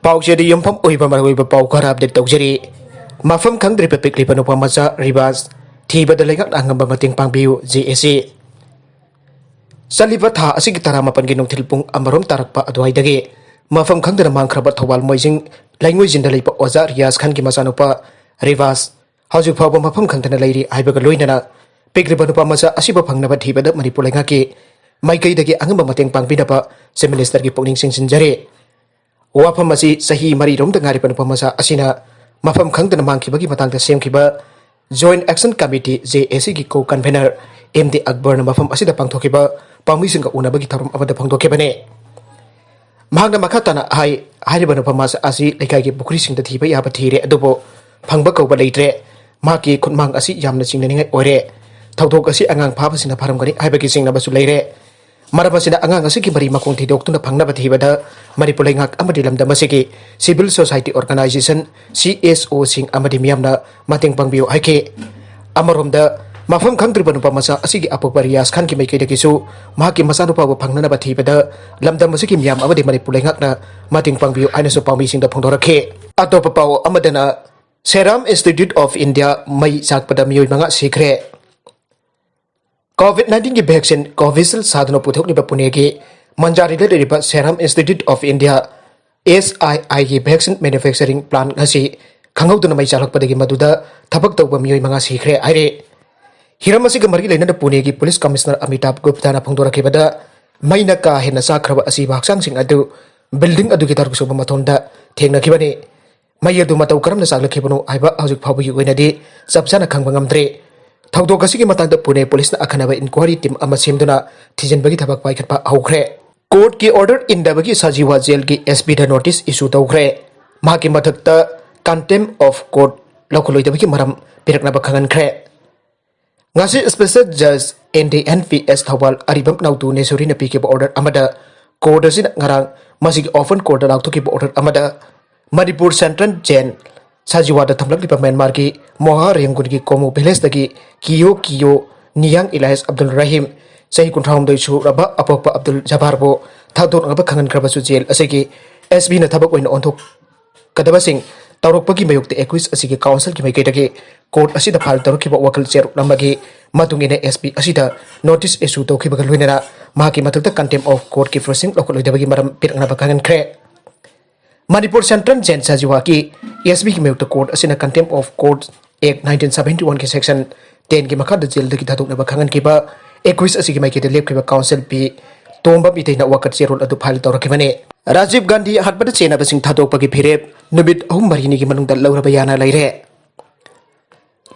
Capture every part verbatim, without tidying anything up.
ꯄꯥꯎꯆꯦꯗ ꯌꯨꯝꯐꯝ ꯑꯣꯏꯕ ꯃꯔꯨꯑꯣꯏꯕ ꯄꯥꯎ ꯈꯔ ꯑꯞꯗꯦꯠ ꯇꯧꯖꯔꯤ꯫ ꯃꯐꯝ ꯈꯪꯗ꯭ꯔꯤꯕ ꯄꯤꯛꯂꯤꯕ ꯅꯨꯄꯥ ꯃꯆꯥ ꯔꯤꯕꯥꯁ ꯊꯤꯕꯗ ꯂꯩꯉꯥꯛꯅ ꯑꯉꯝꯕ ꯃꯇꯦꯡ ꯄꯥꯡꯕꯤꯌꯨ, ꯖꯦ ꯑꯦ ꯁꯤ꯫ ꯆꯠꯂꯤꯕ ꯊꯥ ꯑꯁꯤꯒꯤ ꯇꯔꯥꯃꯥꯄꯟꯒꯤ ꯅꯨꯡꯊꯤꯜ ꯄꯨꯡ ꯑꯃꯔꯣꯝ ꯇꯥꯔꯛꯄ ꯑꯗꯨꯋꯥꯏꯗꯒꯤ ꯃꯐꯝ ꯈꯪꯗꯅ ꯃꯥꯡꯈ꯭ꯔꯕ ꯊꯧꯕꯥꯜ ꯃꯣꯏꯖꯤꯡ ꯂꯩꯉꯣꯏꯖꯤꯟꯗ ꯂꯩꯕ ꯑꯣꯖꯥ ꯔꯤꯌꯥꯖ ꯈꯥꯟꯒꯤ ꯃꯆꯥꯅꯨꯄꯥ ꯔꯤꯕꯥꯁ ꯍꯧꯖꯤꯛ ꯐꯥꯎꯕ ꯃꯐꯝ ꯈꯪꯗꯅ ꯂꯩꯔꯤ ꯍꯥꯏꯕꯒ ꯂꯣꯏꯅꯅ ꯄꯤꯛꯂꯤꯕ ꯅꯨꯄꯥ ꯃꯆꯥ ꯑꯁꯤꯕꯨ ꯐꯪꯅꯕ ꯊꯤꯕꯗ ꯃꯅꯤꯄꯨꯔ ꯂꯩꯉꯥꯛꯀꯤ ꯃꯥꯏꯀꯩꯗꯒꯤ ꯑꯉꯝꯕ ꯃꯇꯦꯡ ꯄꯥꯡꯕꯤꯅꯕ Chief Minister ꯒꯤ ꯄꯨꯛꯅꯤꯡ ꯆꯤꯡꯁꯤꯟꯖꯔꯤ꯫ ꯋꯥꯐꯝ ꯑꯁꯤ ꯆꯍꯤ ꯃꯔꯤꯔꯣꯝꯗ ꯉꯥꯏꯔꯤꯕ ꯅꯨꯄꯥ ꯃꯆꯥ ꯑꯁꯤꯅ ꯃꯐꯝ ꯈꯪꯗꯅ ꯃꯥꯡꯈꯤꯕꯒꯤ ꯃꯇꯥꯡꯗ ꯁꯦꯝꯈꯤꯕ Joint Action Committee, ꯖꯦ ꯑꯦ ꯁꯤ ꯒꯤ co-convener ꯑꯦꯝ ꯗꯤ ꯑꯛꯕꯔꯅ ꯃꯐꯝ ꯑꯁꯤꯗ ꯄꯥꯡꯊꯣꯛꯈꯤꯕ ꯄꯥꯎꯃꯤꯁꯤꯡꯒ ꯎꯅꯕꯒꯤ ꯊꯧꯔꯝ ꯑꯃꯗ ꯐꯣꯡꯗꯣꯛꯈꯤꯕꯅꯤ꯫ ꯃꯍꯥꯛꯅ ꯃꯈꯥ ꯇꯥꯅ ꯍꯥꯏ, ꯍꯥꯏꯔꯤꯕ ꯅꯨꯄꯥ ꯃꯆꯥ ꯑꯁꯤ ꯂꯩꯀꯥꯏꯒꯤ ꯄꯨꯈ꯭ꯔꯤꯁꯤꯡꯗ ꯊꯤꯕ ꯌꯥꯕ ꯊꯤꯔꯦ, ꯑꯗꯨꯕꯨ ꯐꯪꯕ ꯀꯧꯕ ꯂꯩꯇ꯭ꯔꯦ꯫ ꯃꯍꯥꯛꯀꯤ ꯈꯨꯠꯃꯥꯡ ꯑꯁꯤ ꯌꯥꯝꯅ ꯆꯤꯡꯅꯅꯤꯡꯉꯥꯏ ꯑꯣꯏꯔꯦ꯫ ꯊꯧꯗꯣꯛ ꯑꯁꯤ ꯑꯉꯥꯡ ꯐꯥꯕꯁꯤꯅ ꯐꯔꯝꯒꯅꯤ ꯍꯥꯏꯕꯒꯤ ꯆꯤꯡꯅꯕꯁꯨ ꯂꯩꯔꯦ꯫ ꯃꯔꯝ ꯑꯁꯤꯅ ꯑꯉꯥꯡ ꯑꯁꯤꯒꯤ ꯃꯔꯤ ꯃꯈꯣꯡ ꯊꯤꯗꯣꯛꯇꯨꯅ ꯐꯪꯅꯕ ꯊꯤꯕꯗ ꯃꯅꯤꯄꯨꯔ ꯂꯩꯉꯥꯛ ꯑꯃꯗꯤ ꯂꯝꯗꯝ ꯑꯁꯤꯒꯤ civil society organization, C S ꯑꯣꯁꯤꯡ ꯑꯃꯗꯤ ꯃꯤꯌꯥꯝꯅ ꯃꯇꯦꯡ ꯄꯥꯡꯕꯤꯌꯨ ꯍꯥꯏꯈꯤ꯫ ꯑꯃꯔꯣꯝꯗ, ꯃꯐꯝ ꯈꯪꯗ꯭ꯔꯤꯕ ꯅꯨꯄꯥ ꯃꯆꯥ ꯑꯁꯤꯒꯤ ꯑꯄꯣꯛꯄ ꯔꯤꯌꯥꯖ ꯈꯥꯟꯒꯤ ꯃꯥꯏꯀꯩꯗꯒꯤꯁꯨ ꯃꯍꯥꯛꯀꯤ ꯃꯆꯥꯅꯨꯄꯥꯕꯨ ꯐꯪꯅꯅꯕ ꯊꯤꯕꯗ ꯂꯝꯗꯝ ꯑꯁꯤꯒꯤ ꯃꯤꯌꯥꯝ ꯑꯃꯗꯤ ꯃꯅꯤꯄꯨꯔ ꯂꯩꯉꯥꯛꯅ ꯃꯇꯦꯡ ꯄꯥꯡꯕꯤꯌꯨ ꯍꯥꯏꯅꯁꯨ ꯄꯥꯎꯃꯤꯁꯤꯡꯗ ꯐꯣꯡꯗꯣꯔꯛꯈꯤ꯫ ꯑꯇꯣꯞꯄ ꯄꯥꯎ ꯑꯃꯗꯅ, Serum Institute of India ꯃꯩ ꯆꯥꯛꯄꯗ ꯃꯤꯑꯣꯏ ꯃꯉꯥ ꯁꯤꯈ꯭ꯔꯦ꯫ COVID nineteen ꯒꯤ vaccine Covishield ꯁꯥꯗꯨꯅ ꯄꯨꯊꯣꯛꯂꯤꯕ ꯄꯨꯅꯦꯒꯤ ꯃꯟꯖꯥꯔꯤꯗ ꯂꯩꯔꯤꯕ Serum Institute of India, ꯑꯦꯁ ꯑꯥꯏ ꯑꯥꯏ ꯒꯤ vaccine manufacturing plant ꯑꯁꯤ ꯈꯪꯍꯧꯗꯅ ꯃꯩ ꯆꯥꯛꯂꯛꯄꯗꯒꯤ ꯃꯗꯨꯗ ꯊꯕꯛ ꯇꯧꯕ ꯃꯤꯑꯣꯏ ꯃꯉꯥ ꯁꯤꯈ꯭ꯔꯦ ꯍꯥꯏꯔꯦ꯫ ꯍꯤꯔꯝ ꯑꯁꯤꯒ ꯃꯔꯤ ꯂꯩꯅꯅ ꯄꯨꯅꯦꯒꯤ Police Commissioner ꯑꯃꯤꯇꯥꯚ ꯒꯨꯞꯇꯥꯅ ꯐꯣꯡꯗꯣꯔꯛꯈꯤꯕꯗ, ꯃꯩꯅ ꯀꯥ ꯍꯦꯟꯅ ꯆꯥꯛꯈ꯭ꯔꯕ ꯑꯁꯤꯕ ꯍꯛꯆꯥꯡꯁꯤꯡ ꯑꯗꯨ building ꯑꯗꯨꯒꯤ ꯇꯔꯨꯛ ꯁꯨꯕ ꯃꯊꯣꯟꯗ ꯊꯦꯡꯅꯈꯤꯕꯅꯤ꯫ ꯃꯩ ꯑꯗꯨ ꯃꯇꯧ ꯀꯔꯝꯅ ꯆꯥꯛꯂꯛꯈꯤꯕꯅꯣ ꯍꯥꯏꯕ ꯍꯧꯖꯤꯛ ꯐꯥꯎꯕꯒꯤ ꯑꯣꯏꯅꯗꯤ ꯆꯞ ꯆꯥꯅ ꯈꯪꯕ ꯉꯝꯗ꯭ꯔꯤ꯫ ꯊꯧꯗꯣꯛ ꯑꯁꯤꯒꯤ ꯃꯇꯥꯡꯗ ꯄꯨꯅꯦ ꯄꯨꯂꯤꯁꯅ ꯑꯈꯟꯅꯕ inquiry team ꯑꯃ ꯁꯦꯝꯗꯨꯅ ꯊꯤꯖꯤꯟꯕꯒꯤ ꯊꯕꯛ ꯄꯥꯏꯈꯠꯄ ꯍꯧꯈ꯭ꯔꯦ꯫ Court ꯀꯤ order ꯏꯟꯗꯕꯒꯤ ꯁꯖꯤꯋꯥ ꯖꯦꯜꯒꯤ ꯑꯦꯁ ꯄꯤ ꯗ notice issue ꯇꯧꯈ꯭ꯔꯦ꯫ ꯃꯍꯥꯛꯀꯤ ꯃꯊꯛꯇ contempt of court ꯂꯧꯈꯠꯂꯣꯏꯗꯕꯒꯤ ꯃꯔꯝ ꯄꯤꯔꯛꯅꯕ ꯈꯪꯍꯟꯈ꯭ꯔꯦ꯫ ꯉꯁꯤ Special Judge N D N P S Thoubal ꯑꯔꯤꯕꯝ ꯅꯥꯎꯇꯨ ꯅꯦꯁꯣꯔꯤꯅ ꯄꯤꯈꯤꯕ order ꯑꯃꯗ, court ꯑꯁꯤꯅ ꯉꯔꯥꯡ ꯃꯁꯤꯒꯤ open court ꯇ ꯂꯥꯎꯊꯣꯛꯈꯤꯕ order ꯑꯃꯗ, ꯃꯅꯤꯄꯨꯔ Central Jail ꯁꯖꯤꯋꯥꯗ ꯊꯝꯂꯛꯂꯤꯕ ꯃ꯭ꯌꯥꯟꯃꯥꯔꯒꯤ ꯃꯣꯍꯥ ꯔꯦꯡꯒꯨꯟꯒꯤ ꯀꯣꯃꯨ village ꯇꯒꯤ ꯀꯤꯌꯣ ꯀꯤꯌꯣ ꯅꯤꯌꯥꯡ ꯏꯂꯥꯏꯁ ꯑꯕꯗꯨꯜ ꯔꯍꯤꯝ, ꯆꯍꯤ ꯀꯨꯟꯊ꯭ꯔꯥꯍꯨꯝꯗꯣꯏ ꯁꯨꯔꯕ ꯑꯄꯣꯛꯄ ꯑꯕꯗꯨꯜ ꯖꯕꯥꯔꯕꯨ ꯊꯥꯗꯣꯛꯅꯕ ꯈꯪꯍꯟꯈ꯭ꯔꯕꯁꯨ ꯖꯦꯜ ꯑꯁꯤꯒꯤ ꯑꯦꯁ ꯄꯤꯅ ꯊꯕꯛ ꯑꯣꯏꯅ ꯑꯣꯟꯊꯣꯛꯀꯗꯕꯁꯤꯡ ꯇꯧꯔꯛꯄꯒꯤ ꯃꯥꯌꯣꯛꯇ ꯑꯦꯀ꯭ꯌꯨꯁ ꯑꯁꯤꯒꯤ ꯀꯥꯎꯟꯁꯤꯜꯒꯤ ꯃꯥꯏꯀꯩꯗꯒꯤ ꯀꯣꯔꯠ ꯑꯁꯤꯗ ꯐꯥꯏꯜ ꯇꯧꯔꯛꯈꯤꯕ ꯋꯥꯀꯤꯜ ꯆꯦꯔꯣꯜ ꯑꯃꯒꯤ ꯃꯇꯨꯡ ꯏꯟꯅ ꯑꯦꯁ ꯄꯤ ꯑꯁꯤꯗ ꯅꯣꯇꯤꯁ ꯏꯁꯨ ꯇꯧꯈꯤꯕꯒ ꯂꯣꯏꯅꯅ ꯃꯍꯥꯛꯀꯤ ꯃꯊꯛꯇ ꯀꯟꯇꯦꯝ ꯑꯣꯐ ꯀꯣꯔꯠꯀꯤ ꯄ꯭ꯔꯣꯁꯤꯡ ꯂꯧꯈꯠꯂꯣꯏꯗꯕꯒꯤ ꯃꯔꯝ ꯄꯤꯔꯛꯅꯕ ꯈꯪꯍꯟꯈ꯭ꯔꯦ꯫ ꯃꯅꯤꯄꯨꯔ ꯁꯦꯟꯇ꯭ꯔꯦꯜ ꯖꯦꯟ ꯁꯥꯖꯤꯋꯥꯒꯤ ꯑꯦꯁ ꯄꯤꯒꯤ ꯃꯥꯌꯣꯛꯇ ꯀꯣꯔꯠ ꯑꯁꯤꯅ contempt of court act nineteen seventy ꯋꯥꯟꯒꯤ ꯁꯦꯛꯁꯟ ꯇꯦꯟꯒꯤ ꯃꯈꯥꯗ ꯖꯦꯜꯗꯒꯤ ꯊꯥꯗꯣꯛꯅꯕ ꯈꯪꯍꯟꯈꯤꯕ ꯑꯦꯀ꯭ꯌꯨꯁ ꯑꯁꯤꯒꯤ ꯃꯥꯏꯀꯩꯗ ꯂꯦꯞꯈꯤꯕ ꯀꯥꯎꯟꯁꯤꯜ ꯄꯤ ꯇꯣꯝꯕ ꯃꯤꯇꯩꯅ ꯋꯥꯀꯠ ꯆꯦꯔꯣꯜ ꯑꯗꯨ ꯐꯥꯏꯜ ꯇꯧꯔꯛꯈꯤꯕꯅꯤ꯫ ꯔꯥꯖꯤꯕ ꯒꯥꯟꯙꯤ ꯍꯥꯠꯄꯗ ꯆꯦꯟꯅꯕꯁꯤꯡ ꯊꯥꯗꯣꯛꯄꯒꯤ ꯐꯤꯔꯦꯞ ꯅꯨꯃꯤꯠ ꯑꯍꯨꯝ ꯃꯔꯤꯅꯤꯒꯤ ꯃꯅꯨꯡꯗ ꯂꯧꯔꯕ ꯌꯥꯅ ꯂꯩꯔꯦ꯫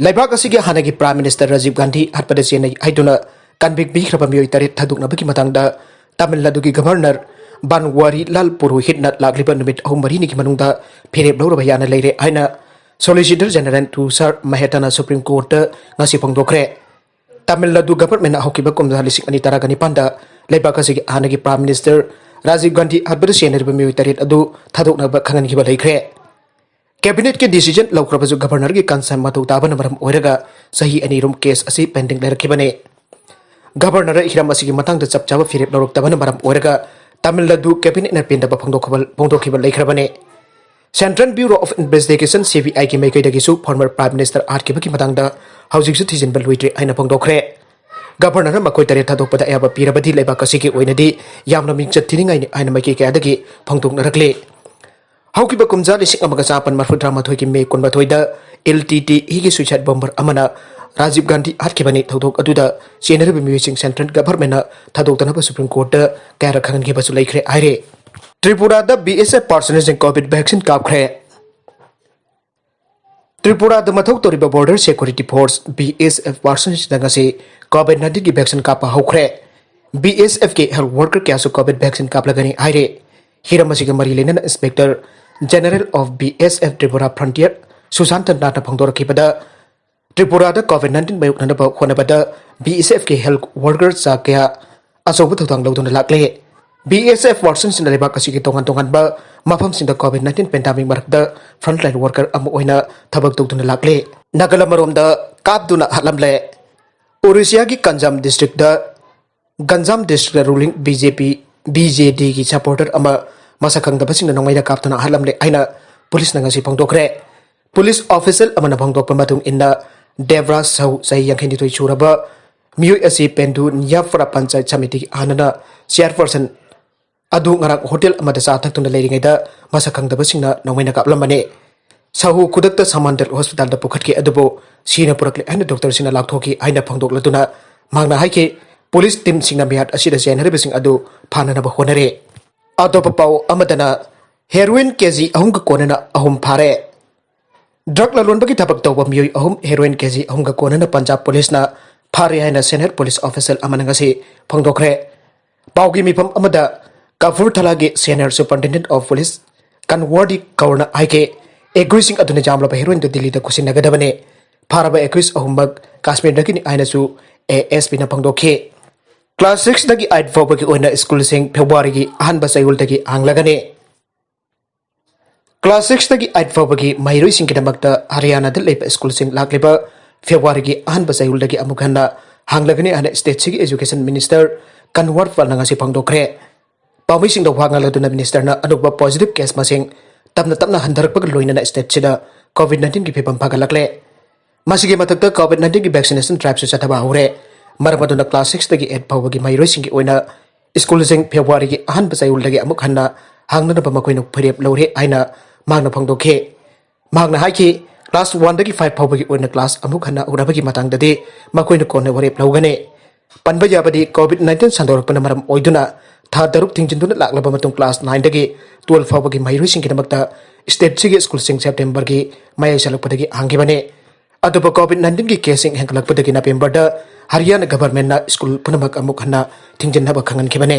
ꯂꯩꯕꯥꯛ ꯑꯁꯤꯒꯤ ꯍꯥꯟꯅꯒꯤ ꯄ꯭ꯔꯥꯏꯝ ꯃꯤꯅꯤꯁꯇꯔ ꯔꯥꯖꯤꯕ ꯒꯥꯟꯙꯤ ꯍꯥꯠꯄꯗ ꯆꯦꯟꯅꯩ ꯍꯥꯏꯗꯨꯅ ꯀꯟꯚꯤꯛ ꯄꯤꯈ꯭ꯔꯕ ꯃꯤꯑꯣꯏ ꯇꯔꯦꯠ ꯊꯥꯗꯣꯛꯅꯕꯒꯤ ꯃꯇꯥꯡꯗ ꯇꯥꯃꯤꯜ ꯅꯥꯗꯨꯒꯤ ꯒꯚꯔꯅꯔ ꯕꯟꯋꯥꯔꯤ ꯂꯥꯜ ꯄꯨꯔꯣꯍꯤꯠꯅ ꯂꯥꯛꯂꯤꯕ ꯅꯨꯃꯤꯠ ꯑꯍꯨꯝ ꯃꯔꯤꯅꯤꯒꯤ ꯃꯅꯨꯡꯗ ꯐꯤꯔꯦꯞ ꯂꯧꯔꯕ ꯌꯥꯅ ꯂꯩꯔꯦ ꯍꯥꯏꯅ ꯁꯣꯂꯤꯁꯤꯇꯔ ꯖꯦꯅꯔꯦꯜ ꯇꯨꯁꯥꯔ ꯃꯦꯍꯇꯥꯅ ꯁꯨꯄ꯭ꯔꯤꯝ ꯀꯣꯔꯠꯇ ꯉꯁꯤ ꯐꯣꯡꯗꯣꯛꯈ꯭ꯔꯦ꯫ ꯇꯥꯃꯤꯜ ꯅꯥꯗꯨ ꯒꯚꯔꯟꯃꯦꯟꯠꯅ ꯍꯧꯈꯤꯕ ꯀꯨꯝꯖꯥ ꯂꯤꯁꯤꯡ ꯑꯅꯤ ꯇꯔꯥꯒ ꯅꯤꯄꯥꯟꯗ ꯂꯩꯕꯥꯛ ꯑꯁꯤꯒꯤ ꯍꯥꯟꯅꯒꯤ ꯄ꯭ꯔꯥꯏꯝ ꯃꯤꯅꯤꯁꯇꯔ ꯔꯥꯖꯤꯕ ꯒꯥꯟꯙꯤ ꯍꯥꯠꯄꯗ ꯆꯦꯟꯅꯔꯤꯕ ꯃꯤꯑꯣꯏ ꯇꯔꯦꯠ ꯑꯗꯨ ꯊꯥꯗꯣꯛꯅꯕ ꯈꯪꯍꯟꯈꯤꯕ ꯂꯩꯈ꯭ꯔꯦ꯫ ꯀꯦꯕꯤꯅꯦꯠꯀꯤ ꯗꯤꯁꯤꯖꯟ ꯂꯧꯈ꯭ꯔꯕꯁꯨ ꯒꯚꯔꯅꯔꯒꯤ ꯀꯟꯁꯔꯟ ꯃꯊꯧ ꯇꯥꯕꯅ ꯃꯔꯝ ꯑꯣꯏꯔꯒ ꯆꯍꯤ ꯑꯅꯤ ꯔꯣꯝ ꯀꯦꯁ ꯑꯁꯤ ꯄꯦꯟꯗꯤꯡ ꯂꯩꯔꯛꯈꯤꯕꯅꯤ꯫ ꯒꯚꯔꯅꯔ ꯍꯤꯔꯝ ꯑꯁꯤꯒꯤ ꯃꯇꯥꯡꯗ ꯆꯞ ꯆꯥꯕ ꯐꯤꯔꯦꯞ ꯂꯧꯔꯛꯇꯕꯅ ꯃꯔꯝ ꯑꯣꯏꯔꯒ ꯇꯥꯃꯤꯜ ꯅꯥꯗꯨ ꯀꯦꯕꯤꯅꯦꯠꯅ ꯄꯦꯟꯗꯕ ꯐꯣꯡꯗꯣꯛꯈꯤꯕ ꯐꯣꯡꯗꯣꯛꯈꯤꯕ ꯂꯩꯈ꯭ꯔꯕꯅꯤ꯫ Central bureau of investigation, C B ꯑꯥꯏꯒꯤ ꯃꯥꯏꯀꯩꯗꯒꯤꯁꯨ ꯐꯣꯔꯃꯔ ꯄ꯭ꯔꯥꯏꯝ ꯃꯤꯅꯤꯁꯇꯔ ꯍꯥꯠꯈꯤꯕꯒꯤ ꯃꯇꯥꯡꯗ ꯍꯧꯖꯤꯛꯁꯨ ꯊꯤꯖꯤꯟꯕ ꯂꯣꯏꯗ꯭ꯔꯤ ꯍꯥꯏꯅ ꯐꯣꯡꯗꯣꯛꯈ꯭ꯔꯦ꯫ ꯒꯚꯔꯅꯔꯅ ꯃꯈꯣꯏ ꯇꯔꯦꯠ ꯊꯥꯗꯣꯛꯄꯗ ꯑꯌꯥꯕ ꯄꯤꯔꯕꯗꯤ ꯂꯩꯕꯥꯛ ꯑꯁꯤꯒꯤ ꯑꯣꯏꯅꯗꯤ ꯌꯥꯝꯅ ꯃꯤꯡꯆꯠ ꯊꯤꯅꯤꯡꯉꯥꯏꯅꯤ ꯍꯥꯏꯅ ꯃꯥꯏꯀꯩ ꯀꯌꯥꯗꯒꯤ ꯐꯣꯡꯗꯣꯛꯅꯔꯛꯂꯤ꯫ ꯍꯧꯈꯤꯕ ꯀꯨꯝꯖꯥ ꯂꯤꯁꯤꯡ ꯑꯃꯒ ꯆꯥꯃꯥꯄꯟ ꯃꯔꯤꯐꯨꯇꯔꯥ ꯃꯥꯊꯣꯏꯒꯤ ꯃꯦ ꯀꯨꯟꯃꯥꯊꯣꯏꯗ ꯑꯦꯜ ꯇꯤ ꯇꯤ ꯏꯒꯤ ꯁꯨꯏꯁꯥꯏꯠ ꯕꯣꯝꯕꯔ ꯑꯃꯅ ꯔꯥꯖꯤꯕ ꯒꯥꯟꯙꯤ ꯍꯥꯠꯈꯤꯕꯅꯤ꯫ ꯊꯧꯗꯣꯛ ꯑꯗꯨꯗ ꯆꯦꯟꯅꯔꯤꯕ ꯃꯤꯑꯣꯏꯁꯤꯡ ꯁꯦꯟꯇ꯭ꯔꯦꯜ ꯒꯚꯔꯟꯃꯦꯟꯠꯅ ꯊꯥꯗꯣꯛꯇꯅꯕ ꯁꯨꯄ꯭ꯔꯤꯝ ꯀꯣꯔꯠꯇ ꯀꯌꯥꯔꯛ ꯈꯪꯍꯟꯈꯤꯕꯁꯨ ꯂꯩꯈ꯭ꯔꯦ ꯍꯥꯏꯔꯦ꯫ ꯇ꯭ꯔꯤꯄꯨꯔꯥꯗ ꯕꯤ ꯑꯦꯁ ꯑꯦꯐ ꯄꯥꯔꯁꯅꯦꯜꯁꯤꯡ ꯀꯣꯚꯤꯗ ꯚꯦꯛꯁꯤꯟ ꯀꯥꯞꯈ꯭ꯔꯦ꯫ ꯇ꯭ꯔꯤꯄꯨꯔꯥꯗ ꯃꯊꯧ ꯇꯧꯔꯤꯕ border security force, B S F, ꯄꯥꯔꯁꯅꯦꯜꯁꯤꯡꯗ ꯉꯁꯤ ꯀꯣꯚꯤꯗ ꯅꯥꯏꯟꯇꯤꯟꯒꯤ ꯚꯦꯛꯁꯤꯟ ꯀꯥꯞꯄ ꯍꯧꯈ꯭ꯔꯦ꯫ ꯕꯤ ꯑꯦꯁ ꯑꯦꯐꯀꯤ ꯍꯦꯜꯊ ꯋꯥꯔꯀꯔ ꯀꯌꯥꯁꯨ ꯀꯣꯚꯤꯗ ꯚꯦꯛꯁꯤꯟ ꯀꯥꯞꯂꯒꯅꯤ ꯍꯥꯏꯔꯦ꯫ ꯍꯤꯔꯝ ꯑꯁꯤꯒ ꯃꯔꯤ ꯂꯩꯅꯅ inspector general of B S F Tripura frontier Sushanta ꯅꯥꯊꯅ ꯐꯣꯡꯗꯣꯔꯛꯈꯤꯕꯗ, ꯇ꯭ꯔꯤꯄꯨꯔꯥꯗ ꯀꯣꯚꯤꯗ ꯅꯥꯏꯟꯇꯤꯟ ꯃꯥꯌꯣꯛꯅꯅꯕ ꯍꯣꯠꯅꯕꯗ ꯕꯤ ꯑꯦꯁ ꯑꯦꯐꯀꯤ ꯍꯦꯜꯊ ꯋꯥꯔꯀꯔ ꯆꯥ ꯀꯌꯥ ꯑꯆꯧꯕ ꯊꯧꯗꯥꯡ ꯂꯧꯗꯨꯅ ꯂꯥꯛꯂꯦ꯫ ꯕꯤ ꯑꯦꯁ ꯑꯦꯐ ꯋꯥꯔꯁꯟꯁꯤꯡꯅ ꯂꯩꯕꯥꯛ ꯑꯁꯤꯒꯤ ꯇꯣꯉꯥꯟ ꯇꯣꯉꯥꯟꯕ ꯃꯐꯝꯁꯤꯡꯗ ꯀꯣꯚꯤꯗ ꯅꯥꯏꯟꯇꯤꯟ ꯄꯦꯟꯗꯥꯃꯤꯛ ꯃꯔꯛꯇ ꯐ꯭ꯔꯟꯠꯂꯥꯏꯟ ꯋꯥꯔꯀꯔ ꯑꯃ ꯑꯣꯏꯅ ꯊꯕꯛ ꯇꯧꯗꯨꯅ ꯂꯥꯛꯂꯦ꯫ ꯅꯥꯒꯥꯂꯝ ꯑꯃꯔꯣꯝꯗ ꯀꯥꯞꯇꯨꯅ ꯍꯥꯠꯂꯝꯂꯦ꯫ ꯑꯣꯔꯤꯁꯤꯌꯥꯒꯤ Ganjam district Ganjam district ruling B J P, B J ꯗꯤꯒꯤ ꯁꯄꯣꯔꯇꯔ ꯑꯃ ꯃꯁꯛ ꯈꯪꯗꯕꯁꯤꯡꯅ ꯅꯣꯡꯃꯩꯅ ꯀꯥꯞꯇꯨꯅ ꯍꯥꯠꯂꯝꯂꯦ ꯍꯥꯏꯅ ꯄꯨꯂꯤꯁꯅ ꯉꯁꯤ ꯐꯣꯡꯗꯣꯛꯈ꯭ꯔꯦ꯫ ꯄꯨꯂꯤꯁ ꯑꯣꯐꯤꯁꯤꯌꯦꯜ ꯑꯃꯅ ꯐꯣꯡꯗꯣꯛꯄ ꯃꯇꯨꯡ ꯏꯟꯅ, ꯗꯦꯕ꯭ꯔꯥꯖ ꯁꯍꯨ, ꯆꯍꯤ ꯌꯥꯡꯈꯩꯅꯤꯊꯣꯏ ꯁꯨꯔꯕ ꯃꯤꯑꯣꯏ ꯑꯁꯤ ꯄꯦꯟꯗꯨ ꯅꯤꯌꯥꯐꯔꯥ ꯄꯟꯆꯥꯌꯠ ꯁꯃꯤꯇꯤꯒꯤ ꯍꯥꯟꯅꯅ ꯆꯤꯌꯥꯔꯄꯔꯁꯟ ꯑꯗꯨ ꯉꯔꯥꯡ ꯍꯣꯇꯦꯜ ꯑꯃꯗ ꯆꯥ ꯊꯛꯇꯨꯅ ꯂꯩꯔꯤꯉꯩꯗ ꯃꯁꯛ ꯈꯪꯗꯕꯁꯤꯡꯅ ꯅꯣꯡꯃꯩꯅ ꯀꯥꯞꯂꯝꯕꯅꯤ꯫ ꯁꯍꯨ ꯈꯨꯗꯛꯇ ꯁꯃꯥꯟꯗꯦꯜ ꯍꯣꯁꯄꯤꯇꯥꯜꯗ ꯄꯨꯈꯠꯈꯤ, ꯑꯗꯨꯕꯨ ꯁꯤꯅ ꯄꯨꯔꯛꯂꯦ ꯍꯥꯏꯅ ꯗꯣꯛꯇꯔꯁꯤꯡꯅ ꯂꯥꯎꯊꯣꯛꯈꯤ ꯍꯥꯏꯅ ꯐꯣꯡꯗꯣꯛꯂꯗꯨꯅ ꯃꯍꯥꯛꯅ ꯍꯥꯏꯈꯤ, ꯄꯨꯂꯤꯁ ꯇꯤꯝꯁꯤꯡꯅ ꯃꯤꯍꯥꯠ ꯑꯁꯤꯗ ꯆꯦꯟꯅꯔꯤꯕꯁꯤꯡ ꯑꯗꯨ ꯐꯥꯅꯅꯕ ꯍꯣꯠꯅꯔꯤ꯫ ꯑꯇꯣꯞꯄ ꯄꯥꯎ ꯑꯃꯗꯅ, ꯍꯦꯔꯣꯏꯟ ꯀꯦꯖꯤ ꯑꯍꯨꯝꯒ ꯀꯣꯟꯅꯅ ꯑꯍꯨꯝ ꯐꯥꯔꯦ꯫ ꯗ꯭ꯔꯒ ꯂꯂꯣꯟꯕꯒꯤ ꯊꯕꯛ ꯇꯧꯕ ꯃꯤꯑꯣꯏ ꯑꯍꯨꯝ ꯍꯦꯔꯣꯏꯟ ꯀꯦꯖꯤ ꯑꯍꯨꯝꯒ ꯀꯣꯟꯅꯅ ꯄꯟꯖꯥꯕ ꯄꯨꯂꯤꯁꯅ ꯐꯥꯔꯦ ꯍꯥꯏꯅ ꯁꯦꯅꯤꯌꯔ ꯄꯨꯂꯤꯁ ꯑꯣꯐꯤꯁꯤꯌꯦꯜ ꯑꯃꯅ ꯉꯁꯤ ꯐꯣꯡꯗꯣꯛꯈ꯭ꯔꯦ꯫ ꯄꯥꯎꯒꯤ ꯃꯤꯐꯝ ꯑꯃꯗ ꯀꯄꯨꯔꯊꯂꯥꯒꯤ ꯁꯦꯅꯤꯌꯔ ꯁꯨꯄꯔꯤꯟꯇꯦꯟꯗꯦꯟꯠ ꯑꯣꯐ ꯄꯨꯂꯤꯁ ꯀꯟꯋꯥꯔꯗꯤ ꯀꯧꯔꯅ ꯍꯥꯏꯈꯤ, ꯑꯦꯒ꯭ꯔꯤꯁꯤꯡ ꯑꯗꯨꯅ ꯌꯥꯝꯂꯕ ꯍꯦꯔꯣꯏꯟꯗꯨ ꯗꯤꯜꯂꯤꯗ ꯈꯨꯠꯁꯤꯟꯅꯒꯗꯕꯅꯤ꯫ ꯐꯥꯔꯕ ꯑꯦꯒ꯭ꯔꯤꯁ ꯑꯍꯨꯝꯃꯛ ꯀꯥꯁꯃꯤꯔꯗꯒꯤꯅꯤ ꯍꯥꯏꯅꯁꯨ ꯑꯦ ꯑꯦꯁ ꯄꯤꯅ ꯐꯣꯡꯗꯣꯛꯈꯤ꯫ ꯀ꯭ꯂꯥꯁ ꯁꯤꯛꯁꯇꯒꯤ ꯑꯩꯠ ꯐꯥꯎꯕꯒꯤ ꯑꯣꯏꯅ ꯁ꯭ꯀꯨꯜꯁꯤꯡ ꯐꯦꯕ꯭ꯔꯨꯋꯥꯔꯤꯒꯤ ꯑꯍꯥꯟꯕ ꯆꯌꯣꯜꯗꯒꯤ ꯍꯥꯡꯂꯒꯅꯤ꯫ ꯀ꯭ꯂꯥꯁ ꯁꯤꯛꯁꯇꯒꯤ ꯑꯩꯠ ꯐꯥꯎꯕꯒꯤ ꯃꯍꯩꯔꯣꯏꯁꯤꯡꯒꯤꯗꯃꯛꯇ ꯍꯔꯤꯌꯥꯅꯥꯗ ꯂꯩꯕ ꯁ꯭ꯀꯨꯜꯁꯤꯡ ꯂꯥꯛꯂꯤꯕ ꯐꯦꯕ꯭ꯔꯨꯋꯥꯔꯤꯒꯤ ꯑꯍꯥꯟꯕ ꯆꯌꯣꯜꯗꯒꯤ ꯑꯃꯨꯛ ꯍꯟꯅ ꯍꯥꯡꯂꯒꯅꯤ ꯍꯥꯏꯅ ꯁ꯭ꯇꯦꯠꯁꯤꯒꯤ ꯑꯦꯖꯨꯀꯦꯁꯟ ꯃꯤꯅꯤꯁꯇꯔ ꯀꯟꯋꯥꯔ ꯄꯥꯜꯅ ꯉꯁꯤ ꯐꯣꯡꯗꯣꯛꯈ꯭ꯔꯦ꯫ ꯄꯥꯎꯃꯤꯁꯤꯡꯗ ꯋꯥ ꯉꯥꯡꯂꯗꯨꯅ ꯃꯤꯅꯤꯁꯇꯔꯅ ꯑꯅꯧꯕ ꯄꯣꯖꯤꯇꯤꯚ ꯀꯦꯁ ꯃꯁꯤꯡ ꯇꯞꯅ ꯇꯞꯅ ꯍꯟꯊꯔꯛꯄꯒ ꯂꯣꯏꯅꯅ ꯁ꯭ꯇꯦꯠꯁꯤꯗ ꯀꯣꯚꯤꯗ ꯅꯥꯏꯟꯇꯤꯟꯒꯤ ꯐꯤꯕꯝ ꯐꯒꯠꯂꯛꯂꯦ꯫ ꯃꯁꯤꯒꯤ ꯃꯊꯛꯇ ꯀꯣꯚꯤꯗ ꯅꯥꯏꯟꯇꯤꯟꯒꯤ ꯚꯦꯛꯁꯤꯅꯦꯁꯟ ꯗ꯭ꯔꯥꯏꯚꯁꯨ ꯆꯠꯊꯕ ꯍꯧꯔꯦ꯫ ꯃꯔꯝ ꯑꯗꯨꯅ ꯀ꯭ꯂꯥꯁ ꯁꯤꯛꯁꯇꯒꯤ ꯑꯩꯠ ꯐꯥꯎꯕꯒꯤ ꯃꯍꯩꯔꯣꯏꯁꯤꯡꯒꯤ ꯑꯣꯏꯅ ꯁ꯭ꯀꯨꯜꯁꯤꯡ ꯐꯦꯕ꯭ꯔꯨꯋꯥꯔꯤꯒꯤ ꯑꯍꯥꯟꯕ ꯆꯌꯣꯜꯗꯒꯤ ꯑꯃꯨꯛ ꯍꯟꯅ ꯍꯥꯡꯅꯅꯕ ꯃꯈꯣꯏꯅ ꯐꯤꯔꯦꯞ ꯂꯧꯔꯦ ꯍꯥꯏꯅ ꯃꯍꯥꯛꯅ ꯐꯣꯡꯗꯣꯛꯈꯤ꯫ ꯃꯍꯥꯛꯅ ꯍꯥꯏꯈꯤ, ꯀ꯭ꯂꯥꯁ ꯋꯥꯟꯗꯒꯤ ꯐꯥꯏꯚ ꯐꯥꯎꯕꯒꯤ ꯑꯣꯏꯅ ꯀ꯭ꯂꯥꯁ ꯑꯃꯨꯛ ꯍꯟꯅ ꯍꯧꯅꯕꯒꯤ ꯃꯇꯥꯡꯗꯗꯤ ꯃꯈꯣꯏꯅ ꯀꯣꯟꯅ ꯋꯥꯔꯦꯞ ꯂꯧꯒꯅꯤ꯫ ꯄꯟꯕ ꯌꯥꯕꯗꯤ, ꯀꯣꯚꯤꯗ ꯅꯥꯏꯟꯇꯤꯟ ꯁꯟꯗꯣꯔꯛꯄꯅ ꯃꯔꯝ ꯑꯣꯏꯗꯨꯅ ꯊꯥ ꯇꯔꯨꯛ ꯊꯤꯡꯖꯤꯟꯗꯨꯅ ꯂꯥꯛꯂꯕ ꯃꯇꯨꯡ ꯀ꯭ꯂꯥꯁ ꯅꯥꯏꯟꯗꯒꯤ ꯇꯨꯋꯦꯜꯐ ꯐꯥꯎꯕꯒꯤ ꯃꯍꯩꯔꯣꯏꯁꯤꯡꯒꯤꯗꯃꯛꯇ ꯁ꯭ꯇꯦꯠꯁꯤꯒꯤ ꯁ꯭ꯀꯨꯜꯁꯤꯡ ꯁꯦꯞꯇꯦꯝꯕꯔꯒꯤ ꯃꯌꯥꯏ ꯆꯜꯂꯛꯄꯗꯒꯤ ꯍꯥꯡꯈꯤꯕꯅꯤ꯫ ꯑꯗꯨꯕꯨ ꯀꯣꯚꯤꯗ ꯅꯥꯏꯟꯇꯤꯟꯒꯤ ꯀꯦꯁꯁꯤꯡ ꯍꯦꯟꯒꯠꯂꯛꯄꯗꯒꯤ ꯅꯕꯦꯝꯕꯔꯗ ꯍꯔꯤꯌꯥꯅꯥ ꯒꯚꯔꯟꯃꯦꯟꯠꯅ ꯁ꯭ꯀꯨꯜ ꯄꯨꯝꯅꯃꯛ ꯑꯃꯨꯛ ꯍꯟꯅ ꯊꯤꯡꯖꯤꯟꯅꯕ ꯈꯪꯍꯟꯈꯤꯕꯅꯤ꯫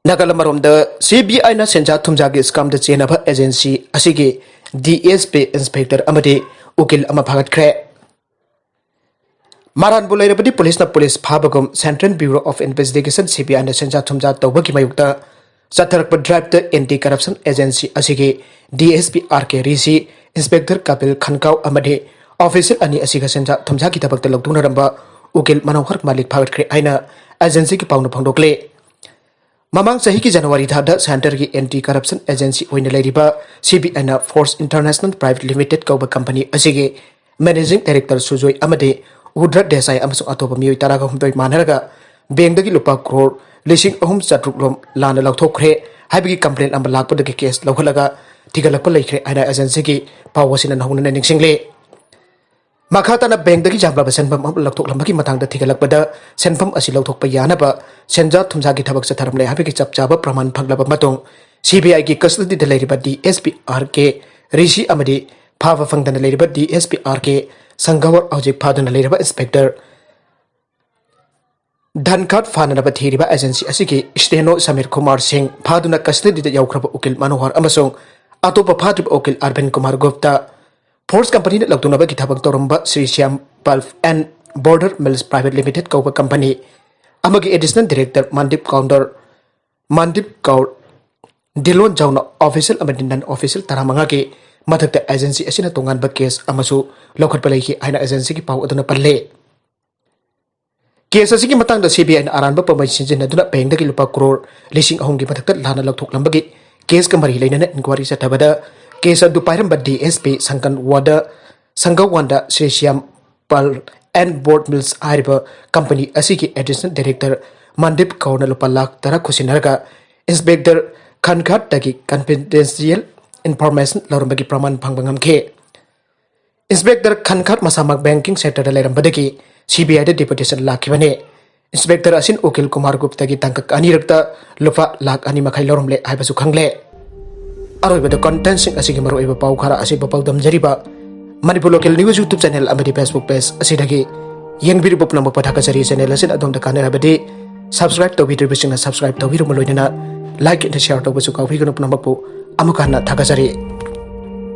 ꯅꯥꯒꯥꯂꯦꯟ ꯃꯔꯣꯝꯗ, ꯁꯤ ꯕꯤ ꯑꯥꯏꯅ ꯁꯦꯟꯖꯥ ꯊꯨꯝꯖꯥꯒꯤ ꯁ꯭ꯀꯥꯝꯗ ꯆꯦꯟꯅꯕ ꯑꯦꯖꯦꯟꯁꯤ ꯑꯁꯤꯒꯤ ꯗꯤ ꯑꯦꯁ ꯄꯤ ꯏꯟꯁꯄꯦꯛꯇꯔ ꯑꯃꯗꯤ ꯎꯀꯤꯜ ꯑꯃ ꯐꯥꯒꯠꯈ꯭ꯔꯦ꯫ ꯃꯔꯥꯟꯕꯨ ꯂꯩꯔꯕꯗꯤ ꯄꯨꯂꯤꯁꯅ ꯄꯨꯂꯤꯁ ꯐꯥꯕꯒꯨꯝ Central Bureau of Investigation, C B ꯑꯥꯏꯅ ꯁꯦꯟꯖꯥ ꯊꯨꯝꯖꯥ ꯇꯧꯕꯒꯤ ꯃꯥꯌꯣꯛꯇ ꯆꯠꯊꯔꯛꯄ ꯗ꯭ꯔꯥꯏꯚꯇ ꯑꯦꯟꯇꯤ ꯀꯔꯞꯁꯟ ꯑꯦꯖꯦꯟꯁꯤ ꯑꯁꯤꯒꯤ ꯗꯤ ꯑꯦꯁ ꯄꯤ ꯑꯥꯔ ꯀꯦ ꯔꯤꯁꯤ, ꯏꯟꯁꯄꯦꯛꯇꯔ ꯀꯥꯄꯤꯜ ꯈꯟꯀꯥꯎ ꯑꯃꯗꯤ ꯑꯣꯐꯤꯁꯤꯌꯦꯜ ꯑꯅꯤ ꯑꯁꯤꯒ ꯁꯦꯟꯖꯥ ꯊꯨꯝꯖꯥꯒꯤ ꯊꯕꯛꯇ ꯂꯧꯊꯣꯛꯅꯔꯝꯕ ꯎꯀꯤꯜ ꯃꯅꯣꯍꯔ ꯃꯥꯂꯤꯛ ꯐꯥꯒꯠꯈ꯭ꯔꯦ ꯍꯥꯏꯅ ꯑꯦꯖꯦꯟꯁꯤꯒꯤ ꯄꯥꯎꯅ ꯐꯣꯡꯗꯣꯛꯂꯤ꯫ ꯃꯃꯥꯡ ꯆꯍꯤꯒꯤ ꯖꯅꯋꯥꯔꯤ ꯊꯥꯗ ꯁꯦꯟꯇꯔꯒꯤ ꯑꯦꯟꯇꯤ ꯀꯔꯞꯁꯟ ꯑꯦꯖꯦꯟꯁꯤ ꯑꯣꯏꯅ ꯂꯩꯔꯤꯕ ꯁꯤꯕꯤꯑꯥꯏꯅ ꯐꯣꯔꯁ ꯏꯟꯇꯔꯅꯦꯁꯅꯦꯜ ꯄ꯭ꯔꯥꯏꯚꯦꯠ ꯂꯤꯃꯤꯇꯦꯗ ꯀꯧꯕ ꯀꯝꯄꯅꯤ ꯑꯁꯤꯒꯤ ꯃꯦꯅꯦꯖꯤꯡ ꯗꯥꯏꯔꯦꯛꯇꯔ ꯁꯨꯖꯣꯏ ꯑꯃꯗꯤ ꯎꯗ꯭ꯔ ꯗꯦꯁꯥꯏ ꯑꯃꯁꯨꯡ ꯑꯇꯣꯞꯄ ꯃꯤꯑꯣꯏ ꯇꯔꯥꯒ ꯍꯨꯝꯗꯣꯏ ꯃꯥꯟꯅꯔꯒ ꯕꯦꯡꯗꯒꯤ ꯂꯨꯄꯥ ꯀ꯭ꯔꯣꯔ ꯂꯤꯁꯤꯡ ꯑꯍꯨꯝ ꯆꯥꯇ꯭ꯔꯨꯛ ꯔꯣꯝ ꯂꯥꯟꯅ ꯂꯧꯊꯣꯛꯈ꯭ꯔꯦ ꯍꯥꯏꯕꯒꯤ ꯀꯝꯄ꯭ꯂꯦꯟ ꯑꯃ ꯂꯥꯛꯄꯗꯒꯤ ꯀꯦꯁ ꯂꯧꯈꯠꯂꯒ ꯊꯤꯒꯠꯂꯛꯄ ꯂꯩꯈ꯭ꯔꯦ ꯍꯥꯏꯅ ꯑꯦꯖꯦꯟꯁꯤꯒꯤ ꯄꯥꯎ ꯑꯁꯤꯅ ꯅꯧꯍꯧꯅꯅ ꯅꯤꯡꯁꯤꯡꯂꯤ꯫ ꯃꯈꯥ ꯇꯥꯅ ꯕꯦꯡꯗꯒꯤ ꯌꯥꯝꯂꯕ ꯁꯦꯟꯐꯝ ꯑꯃ ꯂꯧꯊꯣꯛꯂꯝꯕꯒꯤ ꯃꯇꯥꯡꯗ ꯊꯤꯒꯠꯂꯛꯄꯗ, ꯁꯦꯟꯐꯝ ꯑꯁꯤ ꯂꯧꯊꯣꯛꯄ ꯌꯥꯅꯕ ꯁꯦꯟꯖꯥ ꯊꯨꯝꯖꯥꯒꯤ ꯊꯕꯛ ꯆꯠꯊꯔꯝꯂꯦ ꯍꯥꯏꯕꯒꯤ ꯆꯞ ꯆꯥꯕ ꯄ꯭ꯔꯃꯥꯟ ꯐꯪꯂꯕ ꯃꯇꯨꯡ, ꯁꯤꯕꯤꯑꯥꯏꯒꯤ ꯀꯁꯇꯗꯤꯗ ꯂꯩꯔꯤꯕ ꯗꯤꯑꯦꯁꯄꯤ ꯑꯥꯔ ꯀꯦ ꯔꯤꯁꯤ ꯑꯃꯗꯤ ꯐꯥꯕ ꯐꯪꯗꯅ ꯂꯩꯔꯤꯕ ꯗꯤꯑꯦꯁꯄꯤ ꯑꯥꯔ ꯀꯦ ꯁꯪꯒꯋꯔ, ꯍꯧꯖꯤꯛ ꯐꯥꯗꯨꯅ ꯂꯩꯔꯤꯕ ꯏꯟꯁꯄꯦꯛꯇꯔ ꯙꯟꯈꯥꯠ ꯐꯥꯅꯅꯕ ꯊꯤꯔꯤꯕ ꯑꯦꯖꯦꯟꯁꯤ ꯑꯁꯤꯒꯤ ꯁ꯭ꯇꯦꯅꯣ ꯁꯃꯤꯔ ꯀꯨꯃꯥꯔ ꯁꯤꯡ, ꯐꯥꯗꯨꯅ ꯀꯁꯇꯗꯤꯗ ꯌꯧꯈ꯭ꯔꯕ ꯎꯀꯤꯜ ꯃꯅꯣꯍꯔ ꯑꯃꯁꯨꯡ ꯑꯇꯣꯞꯄ ꯐꯥꯗ꯭ꯔꯤꯕ ꯎꯀꯤꯜ ꯑꯔꯕꯤꯟ ꯀꯨꯃꯥꯔ ꯒꯨꯞꯇ, ꯐꯣꯔꯁ ꯀꯝꯄꯅꯤꯅ ꯂꯧꯊꯣꯛꯅꯕꯒꯤ ꯊꯕꯛ ꯇꯧꯔꯝꯕ Shri Shyam pulp and board mills private limited ꯀꯧꯕ ꯀꯝꯄꯅꯤ ꯑꯃꯒꯤ ꯑꯦꯗꯤꯁꯅꯦꯜ ꯗꯤꯔꯦꯛꯇꯔ ꯃꯟꯗꯤꯞ ꯀꯥꯎꯟꯗꯔ, ꯃꯟꯗꯤꯞ ꯀꯧꯔ, ꯗꯤꯂꯣꯟ ꯖꯥꯎꯅ ꯑꯣꯐꯤꯁꯤꯌꯦꯜ ꯑꯃꯗꯤ ꯅꯟ ꯑꯣꯐꯤꯁꯤꯌꯦꯜ ꯇꯔꯥꯃꯉꯥꯒꯤ ꯃꯊꯛꯇ ꯑꯦꯖꯦꯟꯁꯤ ꯑꯁꯤꯅ ꯇꯣꯉꯥꯟꯕ ꯀꯦꯁ ꯑꯃꯁꯨ ꯂꯧꯈꯠꯄ ꯂꯩꯈꯤ ꯍꯥꯏꯅ ꯑꯦꯖꯦꯟꯁꯤꯒꯤ ꯄꯥꯎ ꯑꯗꯨꯅ ꯄꯜꯂꯤ꯫ ꯀꯦꯁ ꯑꯁꯤꯒꯤ ꯃꯇꯥꯡꯗ ꯁꯤꯕꯤꯑꯥꯏꯅ ꯑꯔꯥꯟꯕ ꯄꯥꯝꯕꯩ ꯁꯤꯖꯤꯟꯅꯗꯨꯅ ꯕꯦꯡꯗꯒꯤ ꯂꯨꯄꯥ ꯀ꯭ꯔꯣꯔ ꯂꯤꯁꯤꯡ ꯑꯍꯨꯝꯒꯤ ꯃꯊꯛꯇ ꯂꯥꯟꯅ ꯂꯧꯊꯣꯛꯂꯝꯕꯒꯤ ꯀꯦꯁꯀ ꯃꯔꯤ ꯂꯩꯅꯅ ꯏꯟꯀ꯭ꯋꯥꯔꯤ ꯆꯠꯊꯕꯗ, ꯀꯦꯁ ꯑꯗꯨ ꯄꯥꯏꯔꯝꯕ ꯗꯤꯑꯦꯁꯄꯤ ꯁꯪꯒꯟ ꯋꯥꯗ, ꯁꯪꯒꯋꯥꯟꯗ Shri Shyam pulp and board mills ꯍꯥꯏꯔꯤꯕ ꯀꯝꯄꯅꯤ ꯑꯁꯤꯒꯤ ꯑꯦꯗꯤꯁꯅꯦꯜ ꯗꯤꯔꯦꯛꯇꯔ ꯃꯟꯗꯤꯞ ꯀꯧꯔꯅ ꯂꯨꯄꯥ ꯂꯥꯈ ꯇꯔꯥ ꯈꯨꯠꯁꯤꯟꯅꯔꯒ ꯏꯟꯁꯄꯦꯛꯇꯔ ꯈꯟꯈꯥꯠꯇꯒꯤ ꯀꯟꯐꯤꯗꯦꯟꯁꯤꯌꯦꯜ ꯏꯟꯐꯣꯔꯃꯦꯁꯟ ꯂꯧꯔꯝꯕꯒꯤ ꯄ꯭ꯔꯃꯥꯟ ꯐꯪꯕ ꯉꯝꯈꯤ꯫ ꯏꯟꯁꯄꯦꯛꯇꯔ ꯈꯟꯈꯥꯠ ꯃꯁꯥꯃꯛ ꯕꯦꯡꯀꯤꯡ ꯁꯦꯛꯇꯔꯗ ꯂꯩꯔꯝꯕꯗꯒꯤ ꯁꯤꯕꯤꯑꯥꯏꯗ ꯗꯦꯄꯨꯇꯦꯁꯟ ꯂꯥꯛꯈꯤꯕꯅꯤ꯫ ꯏꯟꯁꯄꯦꯛꯇꯔ ꯑꯁꯤꯅ ꯎꯀꯤꯜ ꯀꯨꯃꯥꯔ ꯒꯨꯞꯇꯒꯤ ꯇꯥꯡꯀꯛ ꯑꯅꯤꯔꯛꯇ ꯂꯨꯄꯥ ꯂꯥꯈ ꯑꯅꯤ ꯃꯈꯥꯏ ꯂꯧꯔꯝꯂꯦ ꯍꯥꯏꯕꯁꯨ ꯈꯪꯂꯦ꯫ ꯑꯔꯣꯏꯕꯗ ꯀꯣꯟꯇꯦꯟꯠꯁꯤꯡ ꯑꯁꯤꯒꯤ ꯃꯔꯨꯑꯣꯏꯕ ꯄꯥꯎ ꯈꯔ ꯑꯁꯤꯕꯨ ꯄꯥꯎꯗꯝꯖꯔꯤꯕ Manipur local news YouTube channel ꯑꯃꯗꯤ ꯐꯦꯁꯕꯨꯛ ꯄꯦꯖ ꯑꯁꯤꯗꯒꯤ ꯌꯦꯡꯕꯤꯔꯤꯕ ꯄꯨꯝꯅꯃꯛꯄꯨ ꯊꯥꯒꯠꯆꯔꯤ꯫ ꯆꯦꯅꯦꯜ ꯑꯁꯤꯅ ꯑꯗꯣꯝꯗ ꯀꯥꯟꯅꯔꯕꯗꯤ ꯁꯕꯁꯀ꯭ꯔꯥꯏꯕ ꯇꯧꯕꯤꯗ꯭ꯔꯤꯕꯁꯤꯡꯅ ꯁꯕꯁꯀ꯭ꯔꯥꯏꯕ ꯇꯧꯕꯤꯔꯨꯕ ꯂꯣꯏꯅꯅ ꯂꯥꯏꯛ ꯑꯃꯗꯤ ꯁꯤꯌꯥꯔ ꯇꯧꯕꯁꯨ ꯀꯥꯎꯕꯤꯒꯅꯨ꯫ ꯄꯨꯝꯅꯃꯛꯄꯨ ꯑꯃꯨꯛ ꯍꯟꯅ ꯊꯥꯒꯠꯆꯔꯤ꯫